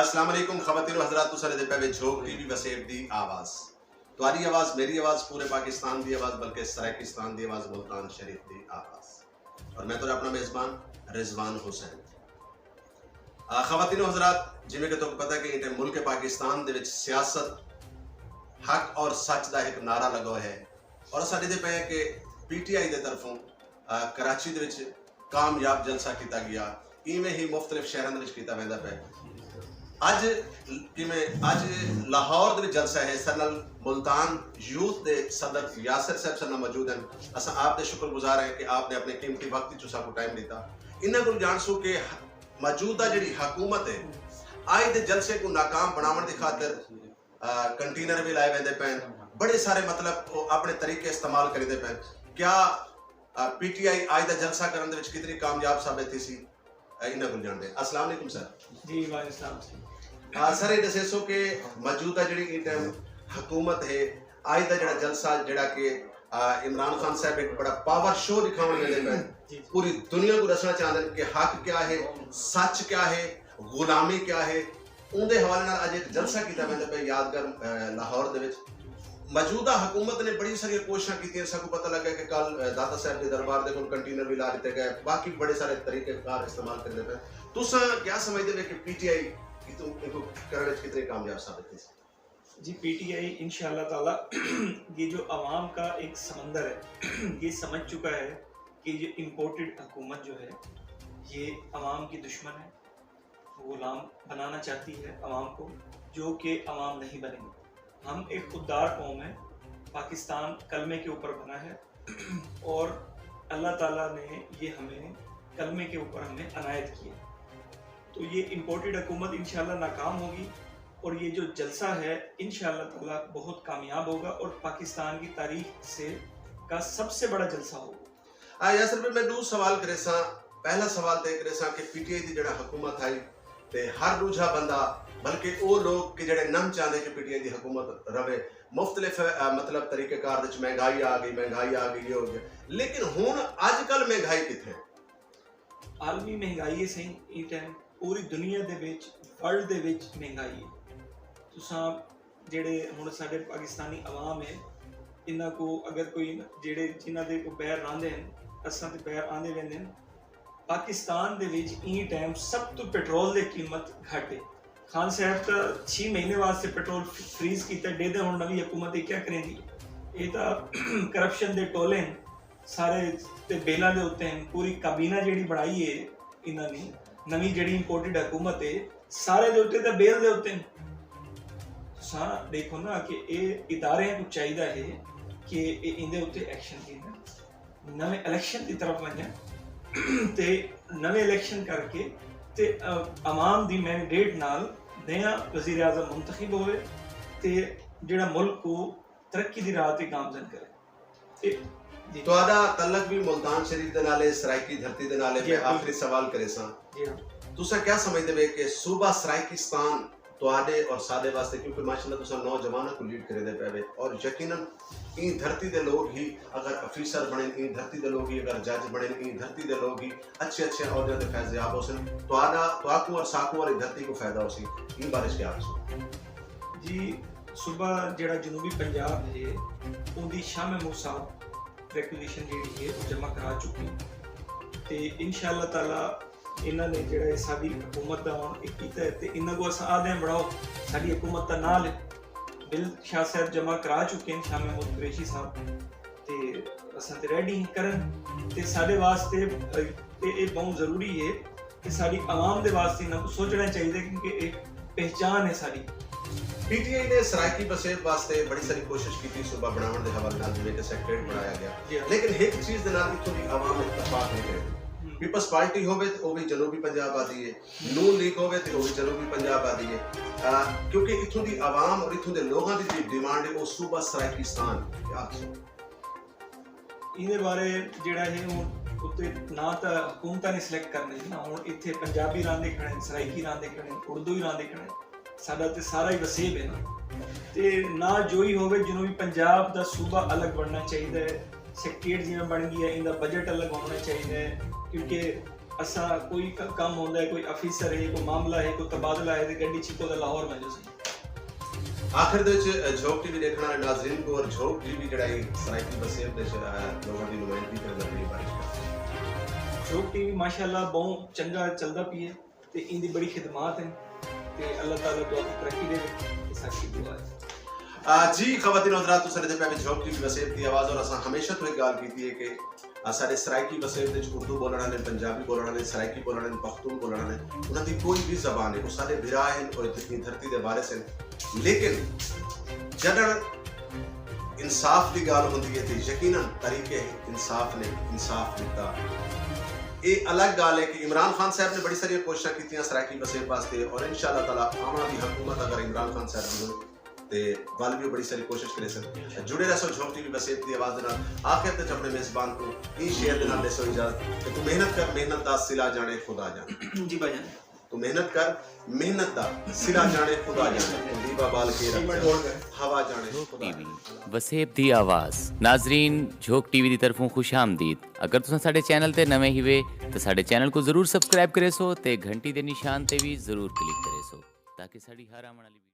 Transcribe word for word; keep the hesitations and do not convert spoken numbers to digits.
السلام علیکم خواتین و حضرات، تساں ݙیہدے پئے وے جھوک ٹی وی وسیب دی آواز۔ تہاݙی آواز، میݙی آواز، پورے پاکستان دی آواز، بلکہ سرائیکستان دی آواز، ملتان شریف دی آواز۔ اور میں تہاݙا اپݨا میزبان رضوان حسین۔ آ، خواتین و حضرات، جیویں کہ تہاکوں پتہ ہے کہ ایں ٹائم ملک پاکستان دے وچ سیاست حق اور سچ دا ہک نعرہ لڳا ہویا ہے، اور اساں ݙیہدے پئے ہیں کہ پی ٹی آئی دے طرفوں، آ، کراچی دے وچ کامیاب جلسہ کیتا ڳیا، ایویں ہی مختلف شہراں دے وچ کیتا ویندا پئے۔ اڄ کیویں اڄ لاہور دے وچ جلسہ ہے، ساݙے نال ملتان یوتھ دے صدر یاسر صاحب ساݙے نال موجود ہیں۔ اساں آپ دے شکر گزار ہیں کہ آپ نے اپنے قیمتی وقت وچوں ساکوں ٹائم ݙتا۔ انہاں کول ڄاݨسوں کہ موجودہ جیڑھی حکومت ہے، آئی دے جلسے کوں ناکام بݨاوݨ دی خاطر، آ، کنٹینر وی لائے ویندے پئن، بڑے سارے، مطلب، او اپݨے طریقے استعمال کریندے پئن۔ کیا، آ، پی ٹی آئی آئی دا جلسہ کرݨ دے وچ کتنی کامیاب ثابت تھیسی؟ آ، انہاں کوں ڄاݨدے۔ السلام علیکم سر۔ جی، وعلیکم السلام سر۔ آ، سر، اے ݙسیسو کہ موجودہ جیڑھی ایں ٹائم حکومت ہے، آئی دا جیڑھا جلسہ، جیڑھا کہ، آ، عمران خان صاحب ہک بڑا پاور شو ݙکھاوݨ ویندے پئن، جی، جی۔ پوری دنیا کوں ݙسݨا چاہندے کہ حق کیا ہے، سچ کیا ہے، غلامی کیا ہے، اوندے حوالے نال اڄ ہک جلسہ کیتا ویندا پئے یادگار، آ، لاہور دے وچ۔ موجودہ حکومت نے بڑی ساری کوششاں کیتیاں، ساکوں پتہ لڳا کہ کل، آ، داتا صاحب دے دربار دے کول کنٹینر وی لا ݙتے ڳئے، باقی بڑے سارے طریقہ کار استعمال کریندے پئے۔ تساں کیا سمجھدے وے کہ پی ٹی آئی اتوں، اتوں کرݨ وچ کتنی کامیاب ثابت تھیسی؟ جی، پی ٹی آئی ان شاء اللہ تعالیٰ یہ جو عوام کا ایک سمندر ہے، یہ سمجھ چکا ہے کہ یہ امپورٹڈ حکومت جو ہے، یہ عوام کی دشمن ہے، غلام بنانا چاہتی ہے عوام کو، جو کہ عوام نہیں بنے گا۔ ہم ایک خوددار قوم ہے، پاکستان کلمے کے اوپر بنا ہے، اور اللہ تعالیٰ نے یہ ہمیں کلمے کے اوپر ہمیں عنایت کیا۔ تو یہ امپورٹڈ حکومت انشاءاللہ ناکام ہوگی، اور یہ جو جلسہ ہے انشاءاللہ تعالیٰ بہت کامیاب ہوگا اور پاکستان کی تاریخ سے، کا سب سے بڑا جلسہ ہوگا۔ آ، یاسر بھائی، میں ݙو سوال کریساں۔ پہلا سوال تے اے کریساں کہ پی ٹی آئی دی جیڑھا حکومت ہئی، تے ہر ݙوجھا بندہ، بلکہ او لوگ کہ جیڑھے نہ چاہندے کہ پی ٹی آئی دی حکومت رہے، مختلف، آ، مطلب، طریقہ کار دے وچ مہنگائی آ ڳئی، مہنگائی آ ڳئی، یہ ہو ڳیا۔ لیکن ہݨ اڄ کل مہنگائی کتھے؟ عالمی مہنگائی ہے سئیں، ایں ٹائم پوری دنیا دے وچ، ورلڈ دے وچ مہنگائی ہے۔ تساں جیڑھے ہݨ ساݙے پاکستانی عوام ہے، انہاں کوں اگر کوئی، جیڑھے، جنہاں دے کوں بہر راہندے ہن، اساں تے بہر آندے ویندے ہن۔ پاکستان دے وچ ایں ٹائم سب توں پٹرول دی قیمت گھٹ ہے۔ خان صاحب تاں چھی مہینے واسطے پٹرول فریز کیتا، ݙیہدے ہن نویں حکومت اے کیا کریندی؟ اے تاں کرپشن دے ٹولے ہن سارے، تے بیلاں دے اتے ہن۔ پوری کابینہ جیڑھی بݨائی ہے انہاں نے، نویں جیڑھی امپورٹڈ حکومت ہے، سارے دے اتے تاں بیل دے اتے ہن۔ تساں ݙیکھو نا کہ اے ادارے کوں چاہیدا ہے کہ اے ایندے اتے ایکشن گھنن، نویں الیکشن دی طرف ونڄن تے نویں الیکشن کر کے تے، آ، عوام دی مینڈیٹ نال نیا وزیر اعظم منتخب ہووے تے جیڑھا ملک کوں ترقی دی راہ تے گامزن کرے۔ تے، جی۔ تہاݙا تعلق بھی ملتان شریف دے نال ہے، سرائیکی دھرتی دے نال ہے۔ جی، میں بالکل۔ آخری سوال کریساں۔ جی ہاں۔ تساں کیا سمجھدے وے کہ صوبہ سرائیکستان تہاݙے اور ساݙے واسطے، کیونکہ ماشاءاللہ تساں نوجواناں کوں لیڈ کریندے پئے وے، اور یقیناً ایں دھرتی دے لوگ ہی اگر آفیسر بݨن، ایں دھرتی دے لوگ ہی اگر جج بݨن، ایں دھرتی دے لوگ ہی اچھے اچھے عہدیاں تے فیض یاب ہوسن، تہاݙا، تہاکوں اور ساکوں اور ایں دھرتی کوں فائدہ ہوسی۔ ایں بارے چ کیا آکھسو؟ جی، صوبہ جیڑھا جنوبی پنجاب ہے، اوندی شاہ محمود صاحب ریکوزیشن جیڑھی ہے، او جمع کرا چکے ہیں۔ تے ان شاء اللہ تعالیٰ انہاں نے جیڑھا ہے ساݙی حکومت دا ہݨ اے کیتا ہے، تے انہاں کوں اساں آہدے ہیں بݨاؤ، ساݙی حکومت دا نال ہے۔ بل شاہ صاحب جمع کرا چکے ہیں، شاہ محمود قریشی صاحب، تے اساں تے ریڈی ہیں کرن۔ تے ساݙے واسطے، تے اے ٻہوں ضروری ہے کہ ساݙی عوام دے واسطے انہاں کوں سوچݨا چاہیدا ہے، کیونکہ اے پہچان ہے ساݙی۔ پی ٹی آئی نے سرائیکی وسیب واسطے بڑی ساری کوشش کیتی، صوبہ بݨاوݨ دے حوالے نال، جیویں کہ سیکریٹریٹ بݨایا ڳیا۔ جی۔ لیکن ہک چیز دے نال اتھوں دی عوام اتفاق نہیں کریندی۔ ہم۔ پیپلز پارٹی ہووے تے او وی جنوبی پنجاب آہدی ہے، نون لیگ ہووے تے او وی جنوبی پنجاب آہدی ہے۔ آ، کیونکہ اتھوں دی عوام اور اتھوں دے لوگاں دی جیڑھی ڈیمانڈ ہے، او صوبہ سرائیکستان ہے۔ کیا آکھسو؟ ایندے بارے جیڑھا ہے، ہݨ اتے نہ تاں حکومتاں نے سلیکٹ کرݨے نا، ہݨ اتھے پنجابی رہندے کھڑے ہن، سرائیکی رہندے کھڑے ہن، اردوئی رہندے کھڑے ہن، ساݙا تے سارا ہی وسیب ہے نا۔ تے نہ جوئی ہووے، جنوبی پنجاب دا صوبہ الڳ بݨݨا چاہیدا ہے، سیکریٹریٹ جیویں بݨ ڳیا ہے، ایندا بجٹ الڳ ہووݨا چاہیدا ہے، کیونکہ اساں کوئی ک- کم ہوندا ہے، کوئی آفیسر ہے، کوئی معاملہ ہے، کوئی تبادلہ ہے، تے گڈی چکو دا لاہور ونجو سائیں۔ آخر دے وچ جھوک ٹی وی ݙیکھݨ والے ناظرین کوں اور جھوک ٹی وی جیڑھا ہے سرائیکی وسیب دے وچ لوگاں دی نمائندگی کرݨ دا پئی بارش کر۔ جھوک ٹی وی ماشاءاللہ بہوں چنگا چلدا پئی ہے تے ایندی بڑی خدمات ہیں تے اللہ تعالی تو آپ ترقی دے تے ساکھی دعا ہے۔ آ، جی خواتین و حضرات، تساں ݙیہدے پئے جے جھوک ٹی وی وسیب دی آواز، اور اساں ہمیشہ تو ایک ڳالھ کیتی ہے کہ اساݙے سرائیکی وسیب دے وچ اردو ٻولݨ والے، پنجابی ٻولݨ والے، سرائیکی ٻولݨ والے، پختون ٻولݨ والے، انہاں دی کوئی وی زبان ہے، او ساݙے بھرا ہن اور اتنی دھرتی دے وارث ہن۔ لیکن جݙݨ انصاف دی ڳالھ ہوندی ہے تے یقینا طریقے انصاف نے انصاف ݙتا۔ اے الگ ڳالھ ہے کہ عمران خان صاحب نے بڑی ساری کوششاں کیتیاں سرائیکی وسیب واسطے، اور انشاءاللہ تعالی آوݨ والی حکومت اگر عمران خان صاحب دی ہوئی تے ول وی بڑی ساری کوشش کریسن۔ جڑے رہسو جھوک ٹی وی وسیب دی آواز دے نال۔ آخر تے اپݨے میزبان کوں ایں شعر دے نال ݙیسو اجازت کہ توں محنت کر، محنت دا صلہ ڄاݨے خدا ڄاݨے۔ جی بھائی جان۔ توں محنت کر، محنت دا صلہ ڄاݨے خدا ڄاݨے۔ توں ݙیوا ٻال کے رکھ، ہوا ڄاݨے خدا ڄاݨے۔ وسیب دی آواز۔ ناظرین، جھوک ٹی وی دی طرفوں خوش آمدید۔ اگر تساں ساڈے چینل تے نویں ہیوے تے ساڈے چینل کوں ضرور سبسکرائب کریسو تے گھنٹی دے نشان تے وی ضرور کلک کریسو تاکہ ساڈی ہر آوݨ والی ویڈیو